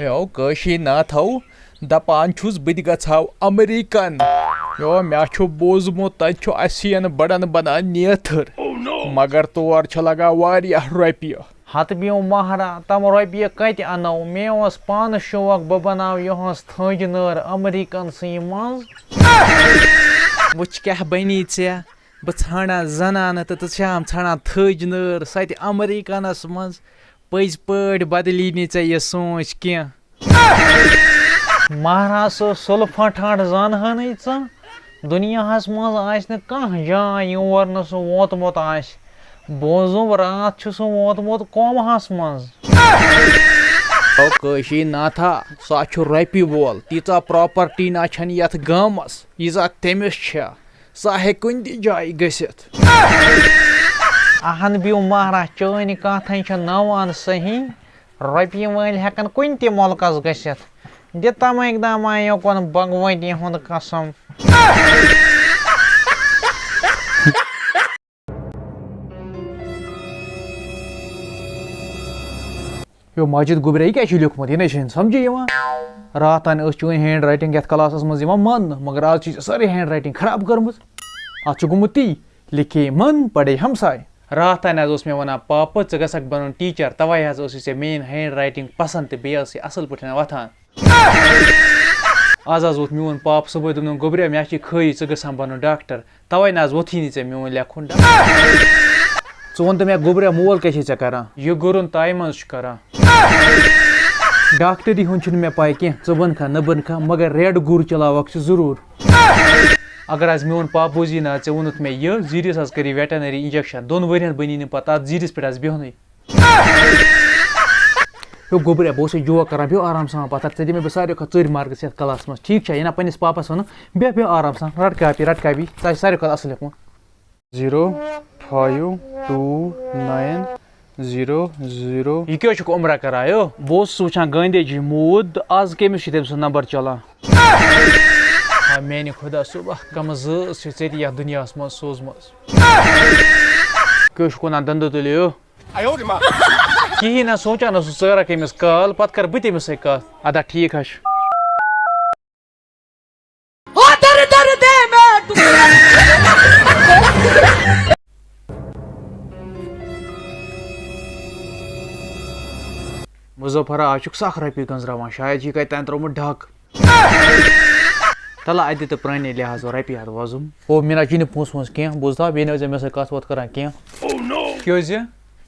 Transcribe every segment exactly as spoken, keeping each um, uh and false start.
U کٲشی Nathu, دپان چھُس بہٕ تہِ گژھٕ ہاو امریکن۔ یو مےٚ چھُ بوٗزمُت تتہِ چھُ اسہِ ین بڑن بنان نیتھٕر۔ مگر تور چھِ لگان واریاہ رۄپیہِ۔ ہتہٕ بیو مہرا، تم رۄپیہِ کتہِ انو؟ مےٚ اوس پانہٕ شوق بہٕ بناو یہنٛز تھٔج نٲر امریکن سٕے منٛز۔ وٕچھ کیٛاہ بنی ژےٚ، بہٕ ژھانڈان زنانہٕ تہٕ ژٕ چھام ژھانڈان تھٔج نٲر سۄ تہِ امریکنس منٛز۔ پٔزۍ پٲٹھۍ بدلی نہٕ ژےٚ یہِ سونٛچ کینٛہہ۔ مہراز سُہ سُلہٕ پھٹھان زانہٕ ہنٕے ژٕ۔ دُنیاہس منٛز آسہِ نہٕ کانٛہہ جاے یور نہٕ سُہ ووتمُت آسہِ۔ بوزُم راتھ چھُ سُہ ووتمُت کومہس منٛز۔ او کٲشی ناتھا، سُہ ہا چھُ رۄپیہِ وول، تیٖژاہ پراپرٹی نہ چھنہٕ یتھ گامس، ییٖژاہ تٔمِس چھےٚ۔ سُہ ہیٚکہِ کُنہِ تہِ جایہِ گٔژھِتھ۔ اہن بیو مہراز، چٲنۍ کتھ ہے چھےٚ نوان صحیح۔ رۄپیہِ وٲلۍ ہٮ۪کن کُنہِ تہِ مُلکس گٔژھِتھ۔ دِ تمہٕ اقدام یوکُن بھگوٲنی ہُنٛد قسم۔ یو ماجد گوٚبریا، یہِ کیٛاہ چھُ لیوٚکھمُت؟ یہِ نَے چھُنہٕ سمجھی یِوان۔ راتھ تام ٲس چٲنۍ ہینڈ رایٹنگ یَتھ کلاسَس منٛز یِوان ماننہٕ، مگر آز چھِ ژےٚ سٲرٕے ہینڈ رایٹنگ خراب کٔرمٕژ۔ اَتھ چھُ گوٚمُت تی، لکھے من پڑے ہمساے۔ راتھ تام حظ اوس مےٚ وَنان پاپہٕ، ژٕ گژھکھ بَنُن ٹیٖچر، تَوَے حظ ٲسٕے ژےٚ میٛٲنۍ ہینڈ رایٹنگ پسنٛد تہٕ بیٚیہِ ٲسٕے اَصٕل پٲٹھۍ وۄتھان۔ آز حظ ووت میون پاپہٕ صُبحٲے، دوٚپنَم، "گوٚبریا، مےٚ چھِ خٲہِش ژٕ گژھان بَنُن ڈاکٹر، تَوَے نہ حظ ووٚتھٕے نہٕ ژےٚ میون لیکھُن ڈاکٹر۔" ژٕ وَن تہٕ مےٚ، گوٚبریا، مول کیٛاہ چھے ژےٚ کران؟ یہِ گُرُن تایہِ منٛز چھُ کران۔ ڈاکٹری ہُنٛد چھُنہٕ مےٚ پَے کینٛہہ، ژٕ بَنکھا نہ بَنکھا، مگر ریڈ گُر چلاوَکھ ژٕ ضروٗر۔ اگر حظ میون پاپہٕ بوٗزی نہ، ژےٚ ووٚنُتھ مےٚ یہِ، زیٖرِس حظ کٔرِو ویٹرنری انجیکشن، دۄن ؤرین بٔنی نہٕ پَتہٕ اَتھ زیٖرِس پٮ۪ٹھ حظ بیٚہنُے۔ ہیو گوٚبریا، بہٕ اوسُے joke کران، بیٚہہ آرام سان پتھر، ژےٚ دِمے بہٕ ساروی کھۄتہٕ ژٔرۍ marks یتھ class منٛز، ٹھیٖک چھا؟ یہِ نہ پننِس پاپس ونُن، بیٚہہ، بیٚہہ آرام سان، رٹ copy، رٹ copy، ژےٚ آسہِ ساروی کھۄتہٕ اصل لیوٚکھمُت۔ Zero five two nine zero zero۔ یہِ کیٛاہ چھُکھ عمرہ کران، ہیو؟ بہٕ اوسُس وٕچھان گاندھی جی موٗد، آز کٔمِس چھُ تٔمۍ سُنٛد number چلان؟ ہا میانہِ خۄدا، صُبح کمہٕ زٲژ چھِ ژےٚ تہِ یتھ دُنیاہس منٛز سوٗزمٕژ؟ کیٛاہ چھُکھ ونان، دندٕ تُلِو؟ کِہیٖنۍ نہ، سونٛچان اوسُس ژٕ کَرَکھ أمِس call، پَتہٕ کَرٕ بہٕ تٔمِس سۭتۍ کَتھ۔ اَدا ٹھیٖک حظ چھُ۔ مظفرا، آز چھُکھ سَکھ رۄپیہِ گٔنٛزراوان، شاید چھُے کَتہِ تام ترٛوومُت ڈَکھ۔ تَلہٕ اَتہِ تہٕ پرٛانہِ لحاظ رۄپیہِ ہَتھ وۄزُم۔ او، مےٚ نہ چھُے نہٕ پونٛسہٕ وونٛسہٕ کینٛہہ، بوٗزتھا؟ بیٚیہِ نہ ٲسۍ زِ مےٚ سۭتۍ کَتھ وَتھ کَران کینٛہہ۔ کیٛازِ؟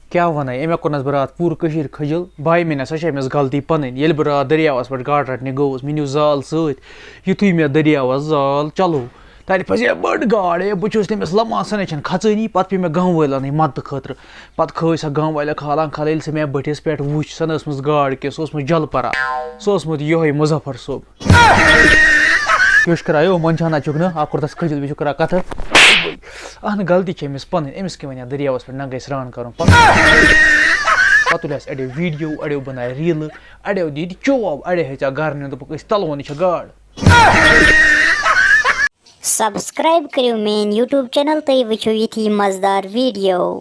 کیٛاہ وَنَے؟ أمۍ ہا کوٚر نَس بہٕ راتھ پوٗرٕ کٔشیٖر خٔجِل۔ بھاے میٛانہِ، سۄ چھےٚ أمِس غلطی پَنٕنۍ۔ ییٚلہِ بہٕ راتھ دٔریاوَس پٮ۪ٹھ گاڈٕ رَٹنہِ گوٚوُس، مےٚ نیوٗ زال سۭتۍ۔ یُتھُے مےٚ دٔریاوَس زال چلو، تَتہِ پھَسے بٔڑ گاڈ۔ ہے، بہٕ چھُس تٔمِس لَمان، سۄ نہ چھَنہٕ کھَژٲنی۔ پَتہٕ پیٚیہِ مےٚ گامہٕ وٲلۍ اَنٕنۍ مَدتہٕ خٲطرٕ۔ پتہٕ کھٲج سۄ گام والٮ۪و کھالان کھال، ییٚلہِ سۄ مےٚ بٔٹھِس پٮ۪ٹھ وٕچھ، سۄ نہ ٲسمٕژ گاڈ کینٛہہ، سۄ ٲسمٕژ جلپرا، سۄ ٲسمٕژ یِہوٚے مظفر صٲب۔ کیٛاہ چھُ کران؟ یو، منٛدچھان نہ چھُکھ نہٕ، اکھ کوٚر تَس کھٔجِل، بیٚیہِ چھُکھ کران کَتھٕ۔ اہن، غلطی چھِ أمِس پَنٕنۍ، أمِس کیٛاہ وَنہِ اَتھ دٔریاوَس پٮ۪ٹھ ننٛگَے سرٛان کَرُن؟ پَتہٕ، پَتہٕ تُلہِ اَسہِ اَڑیو ویٖڈیو، اَڑیو بَنایہِ ریٖلہٕ، اَڑیو دِتۍ چوب، اَڑے ہیٚژیٛا گَرٕ نیُن، دوٚپُکھ، "أسۍ تَلون، یہِ چھےٚ گاڈ۔" Subscribe کٔرِو میٛٲنۍ YouTube channel، تُہۍ وٕچھِو یِتھی مَزٕدار video۔